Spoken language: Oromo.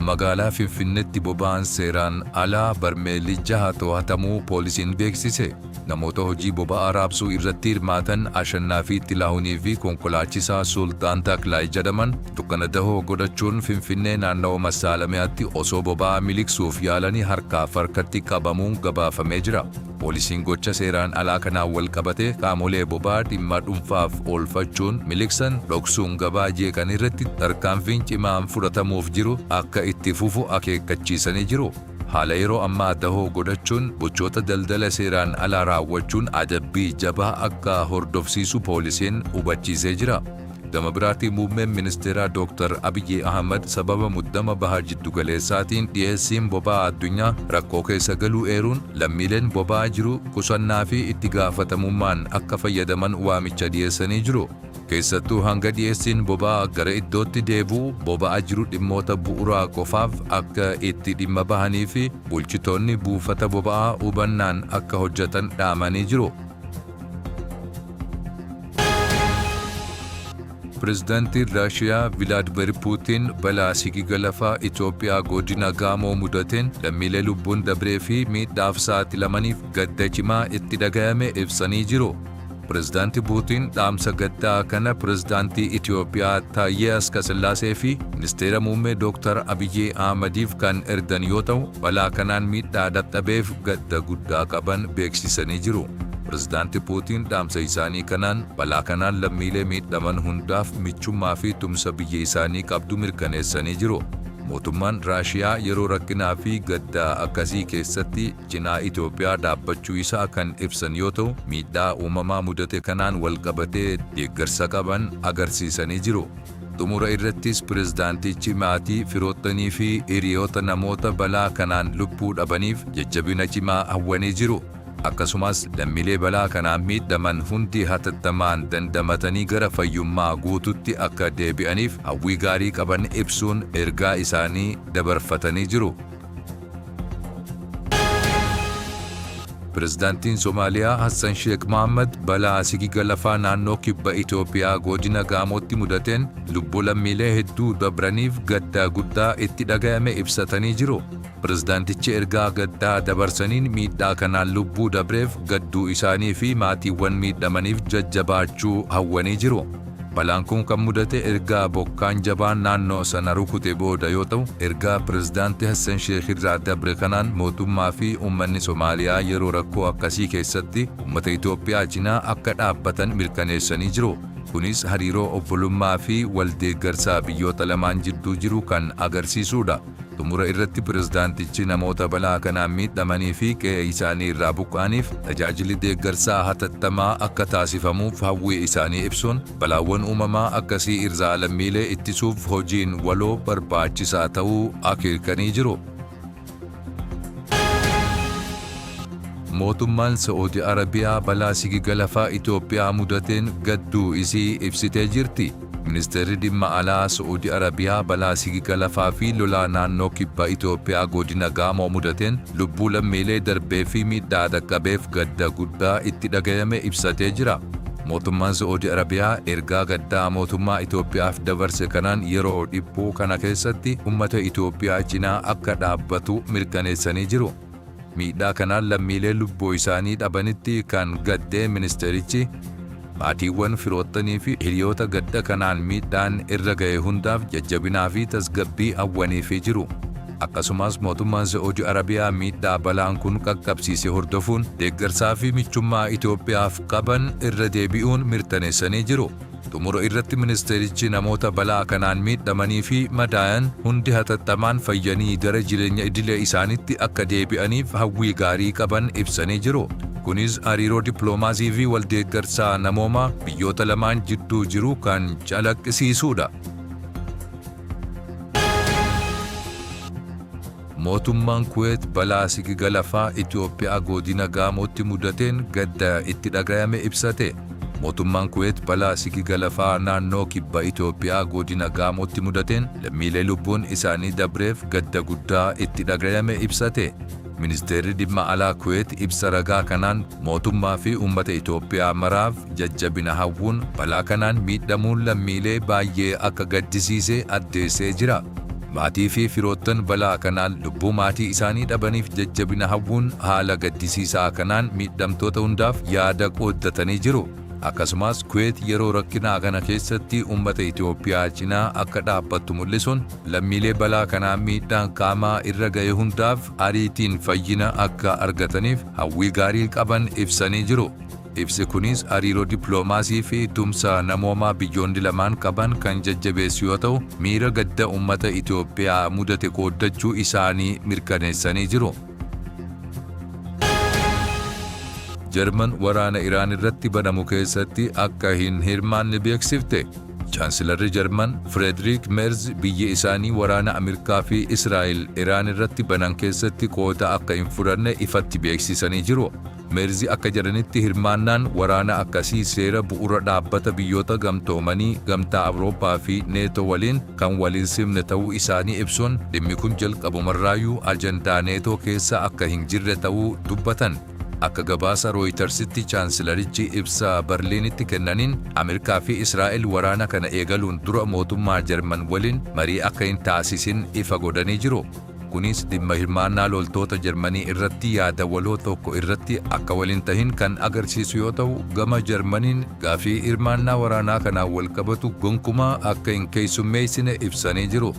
Magaalaa Finfinneetti boba'aan seeraan alaa barmeelli jaha to'atamuu poolisiin beeksise. Namoota hojii boba'aa raabsuu irratti hirmaatan Ashannaa fi Xilaahunii fi konkolaachisaa Sultaan Taklaay jedhaman dukkana dahoo godhachuun Finfinnee naannawa Masaalamiyaatti osoo boba'aa miliqsuuf yaalanii harkaaf harkatti qabamuun gabaafamee jira. Poolisiin gocha seeraan alaa kanaan wal qabatee qaamolee boba'aa dhimma dhuunfaaf oolfachuun miliqsan dhoksuun gabaa jeeqan irratti tarkaanfiin cimaan fudhatamuuf jiru akka itti fufu akeekkachiisanii jiru. Haala yeroo ammaa dahoo godhachuun gochoota daldala seeraan alaa raawwachuun adabbii jabaa akka hordofsiisu poolisiin hubachiisee jira. Gama biraatiin muummeen ministeeraa Dr. Abiyyi Ahmad sababa muddama baha jiddugaleessaatiin dhiyeessiin boba'aa addunyaa rakkoo keessa galuu eeruun lammiileen boba'aa jiru qusannaa fi itti gaafatamummaan akka fayyadaman waamicha dhiyeessanii jiru. Keessattuu hanga dhiyeessiin boba'aa gara iddootti deebi'u boba'aa jiru dhimmoota bu'uuraa qofaaf akka itti dhimma bahanii fi bulchitoonni buufata boba'aa hubannaan akka hojjetan dhaamanii jiru. Pireezidaantiin Raashiyaa Vilaadimir Puutiin balaa sigiga lafaa Itoophiyaa godina Gaamoo mudateen lammiilee lubbuun dabree fi miidhaaf saaxilamaniif gadda cimaa itti dhagayame ibsanii jiru. Pireezidaanti Puutiin dhaamsa gaddaa kana pireezidaantii Itoophiyaa Taayyee Askasillaasee fi ministeera muummee Dr. Abiyyi Ahmadiif kan ergan yoo ta'u, balaa kanaan miidhaa dhaqqabeef gadda guddaa qaban beeksisanii jiru. Pireezidaanti Puutiin dhaamsa isaanii kanaan balaa kanaan lammiilee miidhaman hundaaf michummaa fi tumsa biyya isaanii qabdu mirkaneessanii jiru. Mootummaan Raashiyaa yeroo rakkinaa fi gaddaa akkasii keessatti cinaa Itoophiyaa dhaabbachuu isaa kan ibsan yoo ta'u, miidhaa uumamaa mudate kanaan walqabatee deeggarsa qaban agarsiisanii jiru. Xumura irrattis pireezidaantichi maatii, firoottanii fi hiriyoota namoota balaa kanaan lubbuu dhabaniif jajjabina cimaa hawwanii jiru. Akkasumas lammiilee balaa kanaan miidhaman hundi hatattamaan dandamatanii gara fayyummaa guututti akka deebi'aniif hawwii gaarii qaban ibsuun ergaa isaanii dabarfatanii jiru. Pireezidaantiin Somaaliyaa Hassan Sheekh Mohammad balaa sigiga lafaa naannoo kibba Itoophiyaa godina Gaamootti mudateen lubbuu lammiilee hedduu dabraniif gadda guddaa itti dhagayame ibsatanii jiru. Pireezidaantichi ergaa gaddaa dabarsaniin miidhaa kanaan lubbuu dabreef gadduu isaanii fi maatiiwwan miidhamaniif jajjabaachuu hawwanii jiru. Balaan kun kan mudate ergaa bokkaan jabaan naannoo sana rukute booda yoo ta'u, ergaa pireezidaanti Hassan Sheekh irraa dabre kanaan mootummaa fi uummanni Somaaliyaa yeroo rakkoo akkasii keessatti uummata Itoophiyaa cinaa akka dhaabbatan mirkaneessanii jiru. Kunis hariiroo obbolummaa fi waldeeggarsaa biyyoota lamaan jidduu jiru kan agarsiisudha. Xumura irratti pireezidaantichi namoota balaa kanaan miidhamanii fi qe'ee isaanii irraa buqqa'aniif tajaajilli deeggarsaa hatattamaa akka taasifamuuf hawwii isaanii ibsuun balaawwan uumamaa akkasii irraa lammiilee ittisuuf hojiin waloo barbaachisaa ta'uu akeekanii jiru. Mootummaan Sa'uudi Arabiyaa balaa sigiga lafaa Itoophiyaa mudateen gadduu isii ibsitee jirti. Ministeerri dhimma alaa Sa'uudi Arabiyaa balaa sigiga lafaa fi lolaa naannoo kibba Itoophiyaa godina Gaamoo mudateen lubbuu lammiilee darbee fi miidhaa dhaqqabeef gadda guddaa itti dhagayame ibsatee jira. Mootummaan Sa'uudi Arabiyaa ergaa gaddaa mootummaa Itoophiyaaf dabarse kanaan yeroo dhiphuu kana keessatti uummata Itoophiyaa cinaa akka dhaabbatu mirkaneessanii jiru. Miidhaa kanaan lammiilee lubbuu isaanii dhabanitti kan gaddee ministeerichi maatiiwwan firoottanii fi hiriyoota gadda kanaan miidhaan irra ga'e hundaaf jajjabinaa fi tasgabbii hawwaniifii jiru. Akkasumas mootummaan Sa'uudi Arabiyaa miidhaa balaan kun qaqqabsiise hordofuun deeggarsaa fi michummaa Itoophiyaaf qaban irra deebi'uun mirkaneessanii jiru. Xumura irratti ministeerichi namoota balaa kanaan miidhamanii fi madaayan hundi hatattamaan fayyanii gara jireenya idilee isaanitti akka deebi'aniif hawwii gaarii qaban ibsanii jiru. Kunis hariiroo dippiloomaasii fi waldeeggarsaa namoomaa biyyoota lamaan jidduu jiru kan calaqqisiisudha. Mootummaan Kuweet balaa sigiga lafaa Itoophiyaa godina Gaamootti mudateen gadda itti dhagayame ibsate. Mootummaan Kuweet balaa sigiga lafaa naannoo kibba Itoophiyaa godina Gaamootti mudateen lammiilee lubbuun isaanii dabreef gadda guddaa itti dhagayame ibsate. Ministeerri dhimma alaa Kuweet ibsa ragaa kanaan mootummaa fi uummata Itoophiyaa maraaf jajjabina hawwuun balaa kanaan miidhamuun lammiilee baay'ee akka gaddisiise addeessee jira. Maatii fi firoottan balaa kanaan lubbuu maatii isaanii dhabaniif jajjabina hawwuun haala gaddisiisaa kanaan miidhamtoota hundaaf yaada qooddatanii jiru. Akkasumas Kuweet yeroo rakkinaa kana keessatti uummata Itoophiyaa cinaa akka dhaabbattu mul'isuun lammiilee balaa kanaan miidhaan qaamaa irra ga'e hundaaf ariitiin fayyina akka argataniif hawwii gaarii qaban ibsanii jiru. Ibsi kunis hariiroo dippiloomaasii fi tumsa namoomaa biyyoonni lamaan qaban kan jajjabeessu yoo ta'u, miira gadda uummata Itoophiyaa mudate qooddachuu isaanii mirkaneessanii jiru. Jarman waraana Iraan irratti banamu keessatti akka hin hirmaanne beeksifte. Chaansilarri Jarman Frederick Merz biyyi isaanii waraana Ameerikaa fi Israa'el Iraan irratti banan keessatti qooda akka hin fudhanne ifatti beeksisanii jiru. Merz akka jedhanitti hirmaannaan waraana akkasii seera bu'uura dhaabbata biyyoota gamtoomanii, Gamtaa Awurooppaa fi Neetoo waliin kan waliin simne ta'uu isaanii ibsuun dhimmi kun jalqabumarraayyuu ajandaa Neetoo keessa akka hin jirre ta'uu dubbatan. Akka gabaasa Rooyitersitti chaansilarichi ibsa Berliinitti kennaniin Ameerikaa fi Israa'el waraana kana eegaluun dura mootummaa Jarman waliin marii akka hin taasisin ifa godhanii jiru. Kunis dhimma hirmaannaa loltoota Jarmanii irratti yaada waloo tokko irratti akka waliin tahin kan agarsiisu yoo ta'u, gama Jarmaniin gaafii hirmaannaa waraanaa kanaan walqabatu gonkumaa akka hin keessummeessine ibsanii jiru.